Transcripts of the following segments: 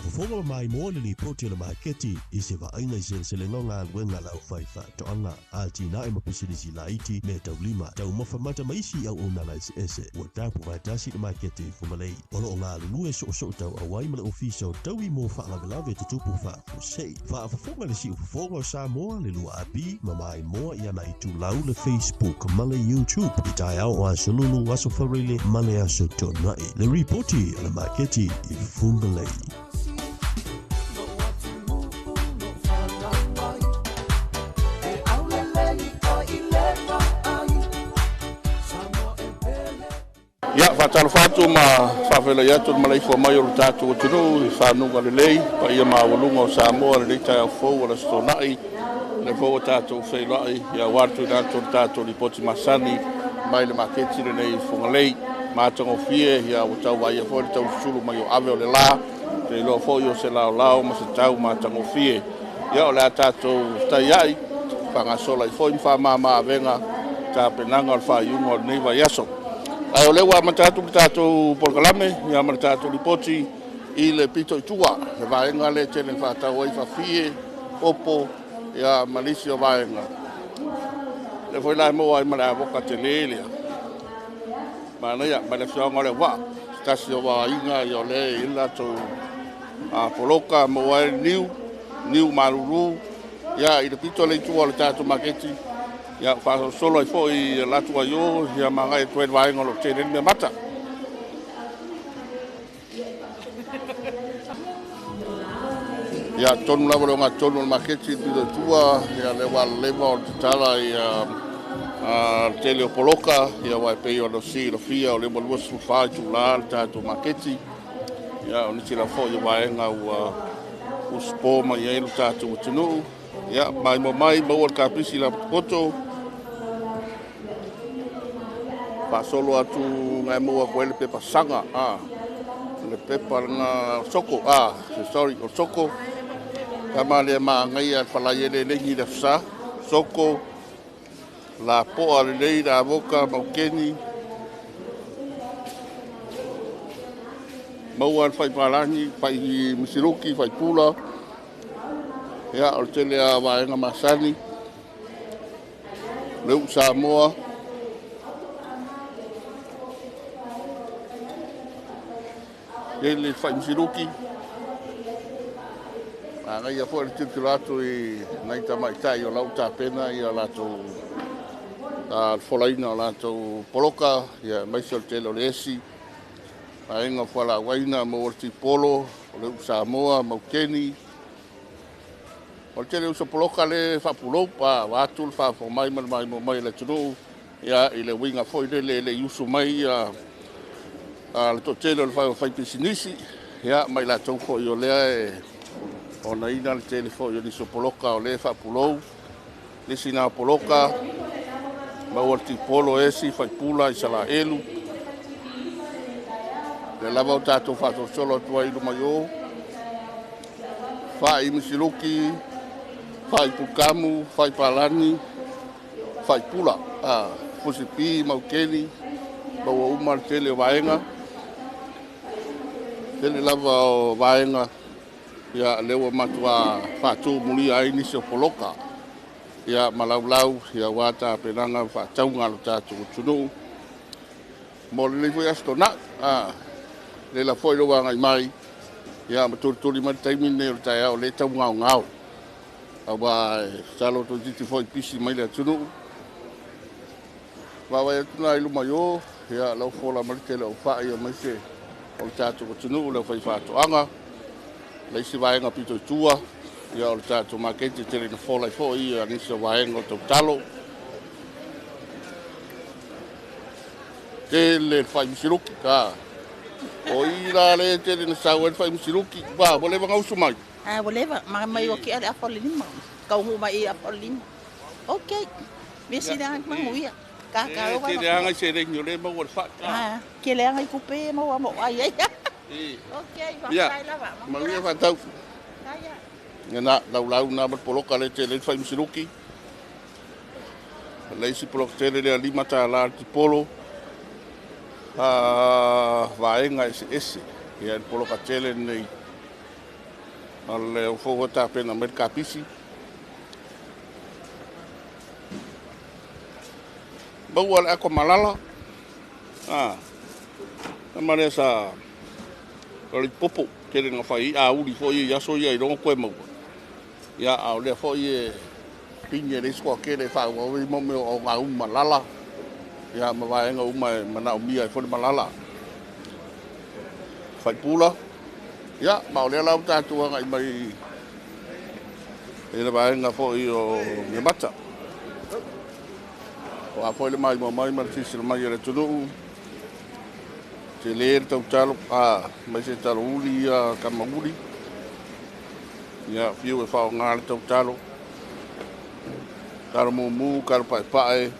Faafofoga ma maimoa le lipoti a le maketi i se vaaiga i seleselega o galuega a le aufaifaatoaga, atinae ma pisinisi laiti, meataulima, taumafa mata ma isi auaunaga eseese ua tapu faatasi i le maketi i Fugalei. O lo o galulue soosoo tauauai ma le Ofisa o Taui mo Faalavelave Tutupu Faafuasei. Faafofoga le siufofoga o Samoa, le 2AP ma maimoa i ana itulau, le Facebook ma le YouTube i taeao o Aso Lulu, Aso Faraile ma le Aso Toonai. Le ripoti a le maketi i Fugalei. Ia, faatalofa atu ma faafeiloai atu le maleifua mai o le tatou atunuu i faguga lelei, paia maualuga o Samoa i lenei taeao fou o le Aso Toonai. O lea foi ua tatou feiloai aua le tuuina atu o le tatou lipoti masani mai le maketi lenei i Fugalei. Matagofie, ia ua tau vaaia foi le taususulu mai o ave o le la, te iloa foi o se laolao ma se tau matagofie. Ia, o le a tatou fetaiai, faagasolo ai foi ma faamama avega tapenaga o le faaiuga o lenei vaiaso. Ae o lea ua amata atu le tatou polokalame ia ma le tatou lipoti i le pito i tua, le vaega lea e tele ina faatau ai faafie, popo ia ma nisi o vaega. Lea foi la e maua ai ma le avoka tele lea. Manaia, mai le afioaga o le Auvaa, se tasi o aiga ia o lea e i ai le latou poloka, maua ai le niu, niu malulu ia i le pito lea i tua o le tatou maketi. Ia faasolosolo ai foi latou ai o ia ma agai atu ai le vaega o lo o tele ai le meamata. Ia tonu lava le ogatotonu o le maketi i le pito i tua, ia lea ua alaleva o le tatala ia le tele o poloka, ia aua e pei ona silafia o lea ua 24 itula le tatou maketi. Ia o nisi lava foi o vaega ua usupo mai ai le tatou atunuu. Ia maimoa mai, maua le kapisi lapotopoto, faasolo atu nai maua atu ai le pepa saga, le pepa lena soko, sorry, o soko, tama lea maanaia le falai ai le elegi i le aso Sa, soko, lapoa lelei le avoka maukeni, maua le faipalagi, fai misiluki, faipula, ia o le tele a vaega masani, le uu Samoa, tele le fai misiluki, manaia foi le tilotilo atu i nai tamaitai o lau tapena ia latou le folaina o latou poloka, ia aemaise o le tele o le esi, vaega o fualaauaina, maua le tipolo, o le uu Samoa, maukeni. O le tele o uso poloka le faapulou, vaatu le faafofoga mai ma le maimoa mai o le atunuu, ia i le uiga foi lele e le i usu mai le toatele o le faipisinisi, ia ma i latou foi o lea e onaina le tele foi o nisi o poloka o lea e faapulou, nisi na poloka, maua le tipolo esi, faipula, Isaraelu. Lea lava o tatou faasolosolo atu ai i luma i o, fai misiluki, fai pulkamu, fai palani, fai pula, fusipi, maukeni, maua uma le tele o vaega, tele lava o vaega, ia lea ua matua faatumulia ai nisi o poloka, ia ma laulau, ia aua tapenaga ma faatauga a lo tatou atunuu mo lenei foi Aso Toonai. Lela foi le agai mai, ia ma tulituli mai le taimi lenei o le taeao o lea e tau gaogao, aua e tatalo toeitiiti foi pisi mai le atunuu. Vaavaai atu la i luma i o, ia lau fola mai le tele o fai aemaise o le tatou atunuu, le aufaifaatoaga, le isi vaega pito i tua, ia o le tatou maketi e tele ina fola ai foi ia nisi o vaega o tautalo. Tele le fai misiluki, o i la le tele na sau ai le fai misiluki, ua leva na usu mai. Ua leva, mai o ki ale afa o le lima, kaunuu mai i afa o le lima. Ok, mea sili anga manuia. Ka o Tele anga i seleni o le maua le fai. Ke le anga i kupe maua mo ai ai. Ok, faafetai lava. Manuia faatau. Ia na laulau na ma le poloka le tele le fai misiluki. Le isi poloka tele lea $5 le tipolo, vaega eseese. Ia le poloka tele lenei. O le fou o tapena mai le kapisi. Maua le ako malala. Na ma lea sa o le popo tele na fai a uli foi i aso ia i longo koe maua. Ia, a o lea foi e pini e le isi toatele e faaauau ai mo mea o gaumu malala. Ia, ma vaega uma e manaomia ai foi le malala. Faipula. Ia, ma o lea la ua tatou agai mai i le vaega foi o Miamata. O a foi le maimoa mai ma le silasila mai a le atunuu, tele le tautalo, mai se talo uli ia kamauli. Ia, fiu e faaaoga le tautalo, talo mumu, talo paepae,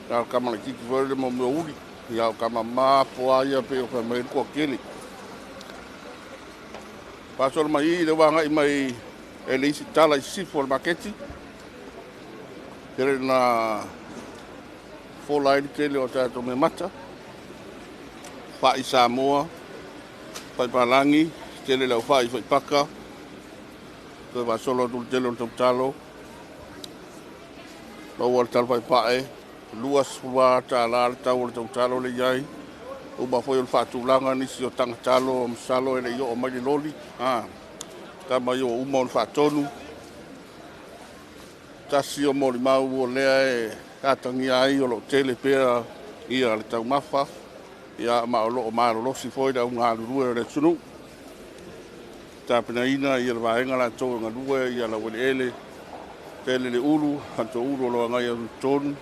talo kamalaititi foi le mo mea uli. Ia, o kamama poa ia pei o fai mai le toatele. Faasolo mai i le ua agai mai e le isi tala i sisifo o le maketi. Tele na fola ai le tele o tatou meamata. Fa'i Samoa, fa'i palagi, tele le aufai fa'i paka. Toe faasolo atu le tele o le tautalo. Maua le talo paepae, $24 le tau o le tautalo le i ai. Uma foi o le faatulaga nisi o tagatalo masalo e le i oo mai le loli. Tama ia ua uma ona faatonu. Tasi o molimau o lea e atagia ai o loo tele pea ia le taumafa. Ia, ma o loo malolosi foi le au galulue o le atunuu. Tapenaina ia le vaega latou e galue ia laueleele. Tele le ulu, ato ulu o lo agai atu i totonu.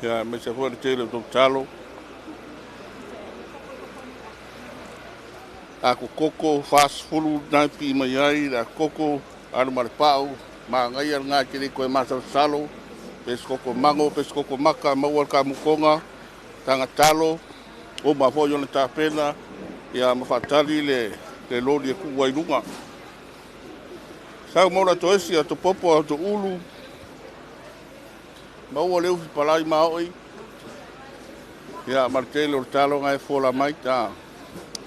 Ia, aemaise foi le tele o tautalo. Akokoko 40 na pii mai ai le akokoko alu ma le pau magaia lena e te le toe masalosalo pe se koko mango pe se koko maka maua le kamukoga tagatalo uma foi ona tapena ia ma faatali le loli e tuu ai luga sau maula toesi ato popo ato ulu maua le ufi palai maoi ia ma le tele o le talo na e fola mai ta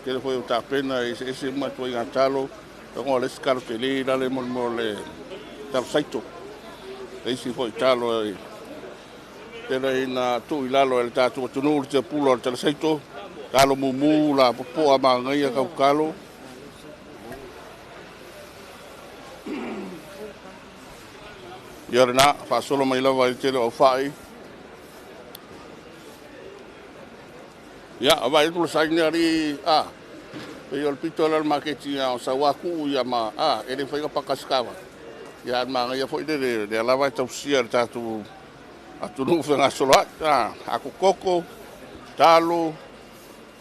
tele foi o tapena e eseese uma ituaiga talo tago le isi talo tele lale mo le talo saito le isi foi talo e tele ina tuu i lalo e le tatou atunuu le tiapula o le talo saito talo mumu la popoa magaia kaukalo. Ia lena faasolo mai lava i le tele o aufai. Ia avaai atu le saini alii pei o le pito lea o le maketi a o sauaku ia ma e le mafai ona paka se kava. Ia ae manaia foi le lea lava e tausia e le tatou atunuu fegasoloai. Akokoko, talo,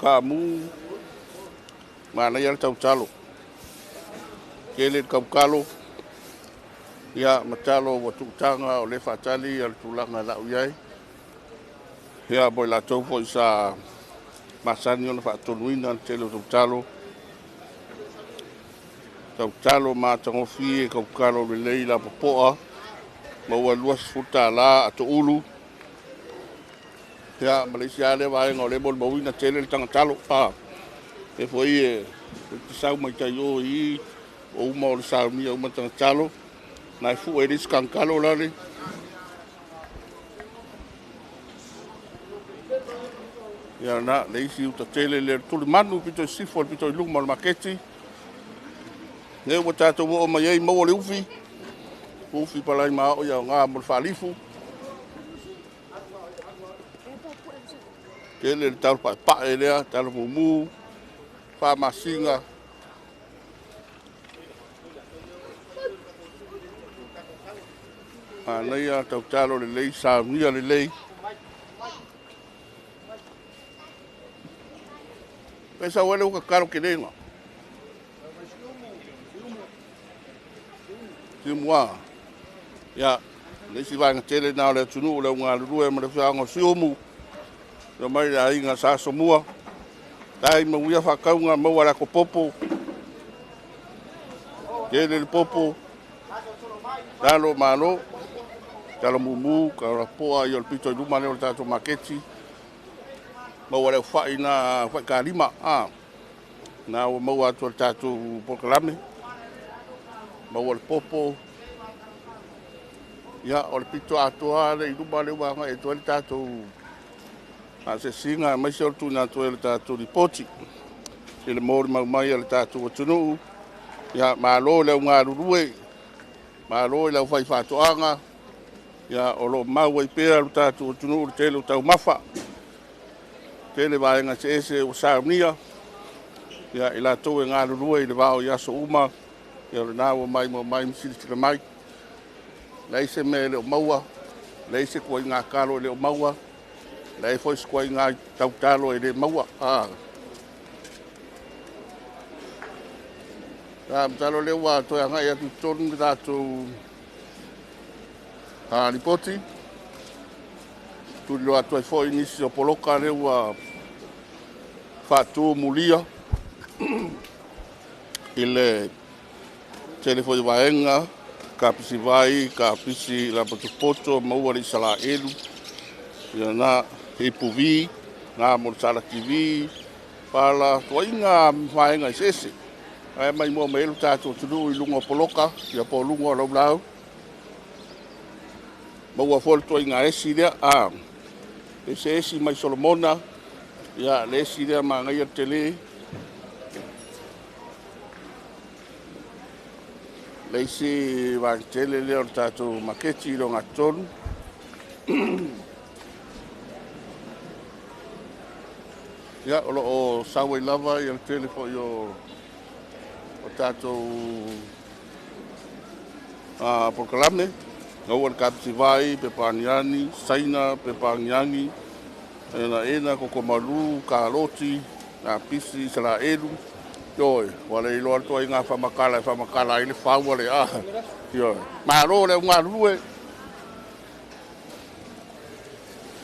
kamu, manaia le tautalo. Tele le kaukalo, ia ma talo ua tuutaga o le faatali ia le tulaga e lau i ai. Ia mo i latou foi sa masani ona faatonuina le tele o tautalo. Tautalo matagofie, kaukalo lelei la popoa, maua $20 ato ulu. Ia ma le isi lava lea vaega o lea e molimauina tele le tagatalo. E foi e te sau mai tai o i o uma o le saunia uma tagatalo. Na e fue e le isi tagatalo lale. Ia na le isi uta tele le tulimanu pito i sifo le pito i luma o le maketi. Lea ua tatou oo mai ai maua le ufi. Ufi palai maao ia o ngā mo le faalifu. Tele le talo paepae lea, talo mumu, faamasiga. Manaia tautalo lelei, saunia lelei. Pe sau ele uka kalo kelenga. Siumua. Ia, le isi vaega tele na o le atunuu le augalulue ma le afioaga o Siumu. Ia mai le aiga sa Asomua. Tai mauia faakauga maua le akopopo. Tele le popo. Talo malo. Talo mumu, kalapoa ia o le pito i luma lea o le tatou maketi. Maua le aufai na aufai kalima. Na ua maua atu e le tatou polokalame. Maua le popo. Ia, o le pito atoa le i luma le ua agai e toe le tatou asiasiga aemaise o le tuuina atu ai o le tatou lipoti i le molimau mai a le tatou atunuu. Ia, malo i le au galulue, malo i le aufaifaatoaga. Ia, o lo o mau ai pea le tatou atunuu i le tele o taumafa, tele vaega eseese ua saunia. Ia, i latou e galulue i le vao i aso uma, ia o lena ua maimoa mai ma silasila mai. Leai se mea e le o maua, leai se tuuaiga talo e le o maua, leai foi se tuuaiga tautalo e le maua. Masalo o lea ua toe agai atu i totonu le tatou lipoti. Tuliloa atu ai foi nisi o poloka lea ua faatumulia i le tele foi o vaega, kapisi vai, kapisi lapotopoto, maua le Isaraelu, ia na ipuvi, na mo le salati vi, pala, tuaiga vaega eseese. Ae maimoa mai ai lo tatou atunuu i luga o poloka, ia po o luga o laulau. Maua foi le tuaiga esi lea, ese esi mai Solomona, ia le esi lea manaia le tele. Le isi vaega tele lea o le tatou maketi i le ogatotonu. Ia, o lo o sau ai lava ia le tele foi o tatou polokalame. Maua le kapisi vai, pepa aniani, saina, pepa aniani, enaena, kokomalu, kaloti, kapisi, Isaraelu. Ioe, ua le iloa le tuaiga faamatala e faamatala ai le fau a le a. Ioe, malo le au galulue.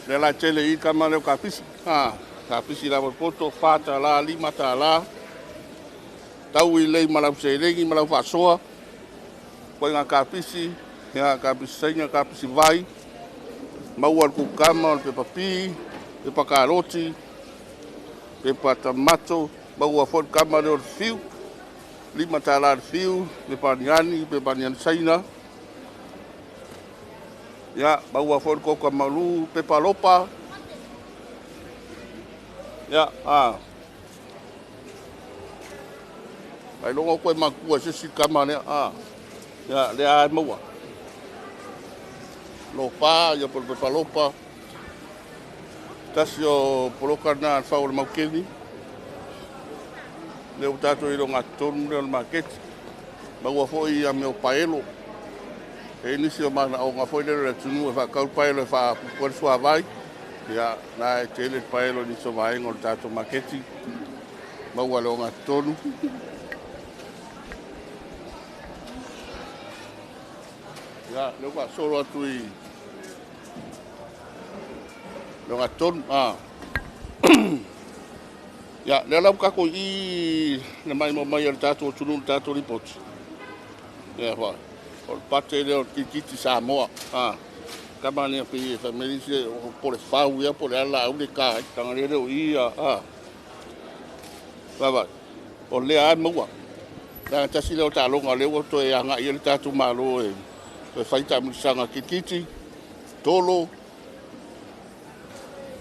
Lea la tele i kama leo kapisi. Kapisi lava poto, $4, $5. Tau i lei ma lau seleni ma lau faasoa. Koe ngā kapisi, ia kapisi saina, kapisi vai. Maua le kukama, o le pepa pi, pepa karoti, pepa tamato. Maua foi le kama leo le fiu. $5 le fiu, pepa aniani, pepa aniani saina. Ia, maua foi le koka malu, pepa lopa. Ia, Ai longo koe makua se si kama lea, Ia, lea ai maua. Lopa, ia po le pepa lopa. Tasi o poloka na al fau o le maukeni. Lea ua tatou i le ogatotonu lea o le maketi. Maua foi ia mea o paelo. E nisi o manaoga foi lea o le atunuu e faatau le paelo e faapupu ai le suavai. Ia, na e tele le paelo i nisi o vaega o le tatou maketi. Maua le ogatotonu. Ia, lea ua faasolo atu i le ogatotonu. Ia, lea la ua tatou i le maimoa mai a le tatou atunuu i le tatou lipoti. Ia, foi. O le pate lea o le kirikiti Samoa. Kama lea pe e family se o po le fau ia po le ala au le ka ai. Tanga lea o i Vai. O lea ai maua. La tasi lea o taaloga lea ua toe agai ai le tatou Malo e toe fai taamilosaga kirikiti, tolo,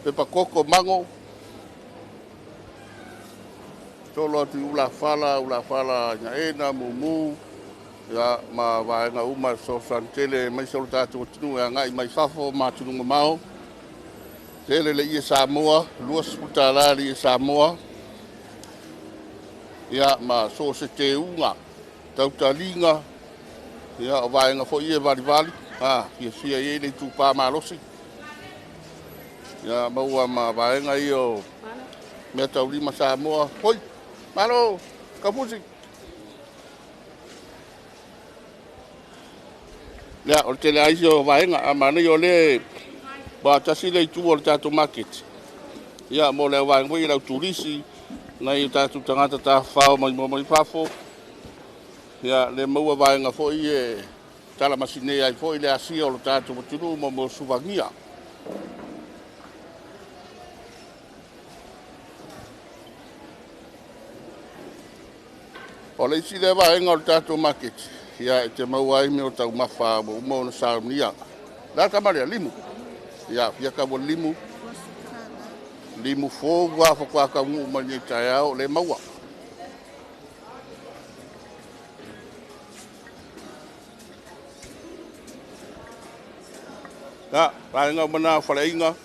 pepa koko, mago, tolo atu i ulafala, ulafala inaena, mumu, ia, ma vaega uma e fesoasoani tele aemaise o le tatou atunuu e agai mai fafo ma atunuu mamao. Tele le ie Samoa, $20 le ie Samoa. Ia, ma so o se teuga, tautaliga, ia, o vaega foi ia e valivali, fiafia i ai le itupa malosi. Ia, maua ma vaega ia o mea taulima Samoa. Hoi, malo, kaufusi. Ia, o le tele lava isi o vaega, a manaia o lea ua tasi le itu o le tatou maketi. Ia, mo le au vaega foi i le au turisi, nai o tatou tagata tafafao mai mai fafo. Ia, le maua vaega foi e talamasine ai foi le asia o le tatou atunuu mo suvagia. O le isi lea vaega o le tatou maketi, Ia, e te maua ai mea o taumafa ua uma ona saunia. O le a le tama lea? Limu. Ia, fia tau o le limu. Limu fou lava faatoa taunuu mai nei taeao o lea e maua. Ia, vaega uma na o faleaiga,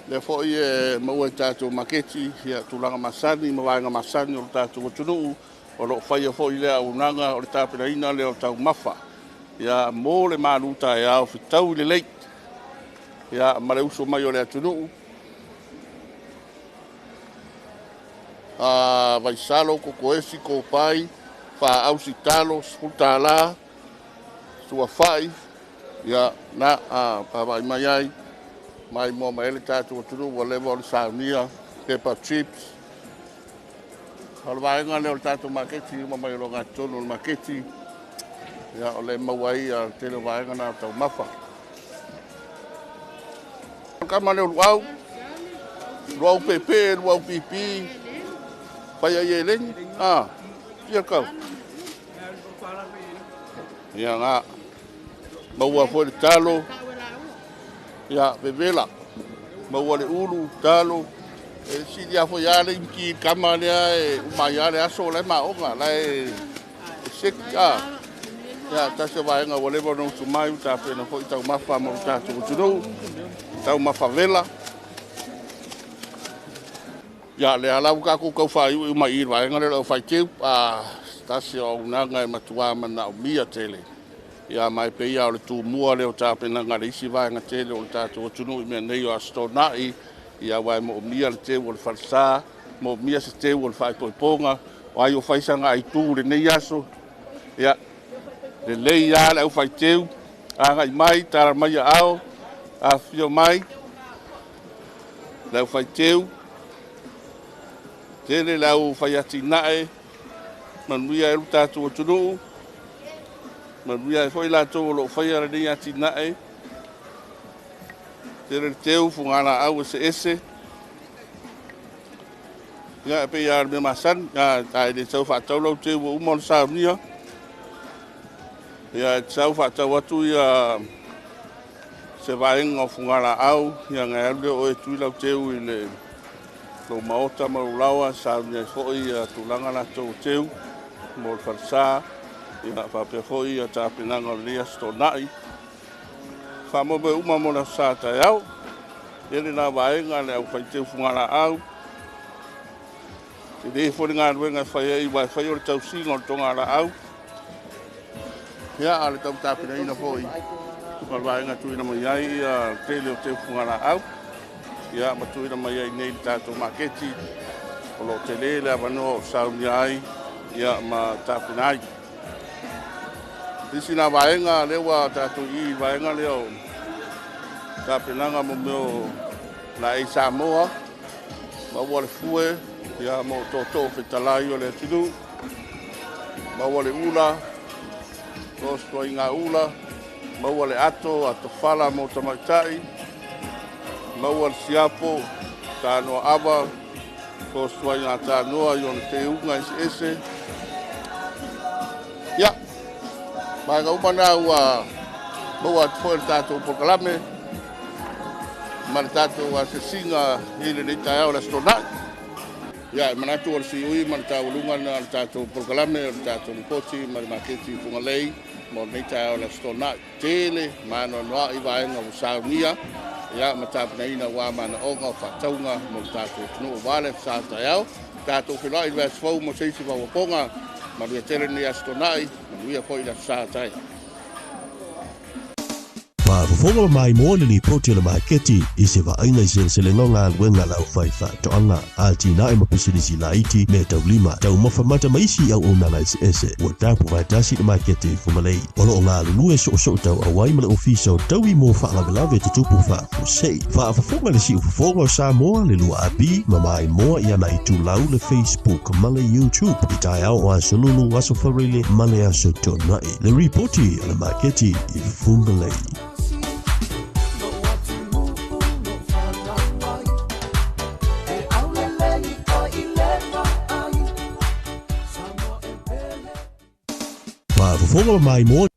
lea foi e maua i tatou maketi, ia, tulaga masani ma vaega masani o le tatou atunuu, o lo o faia foi lea auaunaga o le tapenaina lea o taumafa, ia, mo le malu taeao fetaui lelei, ia, ma le uso mai o le atunuu. Vaisalo, kokoesi, kopai, faausi talo, $10, suafai, ia, na, vaavaai mai ai, mai moa mai ai le tatou atunuu ua leva ona saunia, pepper chips. O le vaega lea o le tatou maketi, uma mai o le ogatotonu o le maketi, ia, o lea e maua ai le tele o vaega na o taumafa. O le kama lea o luau, luau pepe, luau pipi, fai ai e leni, fia kau. Ia ngā, maua foi le talo, ia, vevela, maua le ulu, talo, e sili a foi a le imki kama lea e umai a le aso la e maoga, la e seki, Ia, tasi o vaega ua leva ona usu mai, ua tapena foi taumafa mo le tatou atunuu, taumafa vela. Ia, lea la ua tatou tau faaiuiu mai i le vaega lea o le aufaiteu, tasi o auaunaga e matua manaomia tele. Ia, ma e pei lava o le tumua lea o tapenaga a le isi vaega tele o le tatou atunuu i mea nei o Aso Toonai, ia, aua e moomia le teu o le falesa, moomia se teu o le faaipoipoga, o ai o fai sana aitu i lenei aso. Ia, lelei lava le aufaiteu, agai mai, tala mai aao, afifio mai, le aufaiteu, tele le au fai atinae, manuia ai lo tatou atunuu, manuia ai foi latou o lo o faia lenei atinae, tele le teu, fugalaau eseese. Ia, e pei lava o le mea masani, a e le sau faatau lau teu ua uma ona saunia, ia, e te sau faatau atu ia se vaega o fugalaau, ia ona e alu lea o oe e tui lau teu i le lou maota ma lou laoa, saunia ai foi ia tulaga latou o teu mo le falesa, ia, faapea foi ia tapenaga o lenei Aso Toonai. Faamoemoe uma mo le aso sa taeao. Tele na vaega le aufaiteu fugalaau, tele foi le galuega e fai ai, aua e fai o le tausiga o le togalaau, ia, a o le tau tapenaina foi o le vaega tuuina mai ai ia le tele o teu fugalaau, ia, ma tuuina mai ai nei le tatou maketi, o lo o tele le avanoa o saunia ai, ia, ma tapena ai. Nisi na vaega lea ua tatou i vaega lea o tapenaga mo mea o laei Samoa, maua le fue, ia, mo tootoo fetalai o le atunuu, maua le ula, tosotoaiga ula, maua le ato, atofala mo tamaitai, maua le siapo, tanoa ava, tosotoaiga tanoa i ona teuga eseese. Ia, vaega uma na ua maua atu foi le tatou polokalame ma le tatou asesiga i lenei taeao o le Aso Toonai. Ia, e manatu o le siui ma le taualuga na o le tatou polokalame o le tatou lipoti ma le maketi i Fugalei mo lenei taeao o le Aso Toonai. Tele ma anoanoai vaega ua saunia, ia, ma tapenaina aua manaoga o faatauga mo le tatou atunuu aua le aso sa taeao. Tatou feiloai i le vaiaso fou mo se isi faaopoopoga. Manuia tele lenei Aso Toonai, manuia foi le aso sa taeao. Faafofoga ma maimoa le lipoti a le maketi i se vaaiga i seleselega o galuega a le aufai faatoaga, atinae ma pisinisi laiti, mea taulima, taumafa mata ma isi auaunaga eseese ua tapu faatasi i le maketi i Fugalei. O lo o galulue soosoo tauauai ma le Ofisa o Taui mo Faalavelave Tutupu Faafuasei. Faafofoga le siufofoga o Samoa le 2AP ma maimoa i ana itulau le Facebook ma le YouTube i taeao o Aso Lulu, Aso Faraile ma le Aso Toonai. Le ripoti a le maketi i Fugalei. Faafofoga ma maimoa.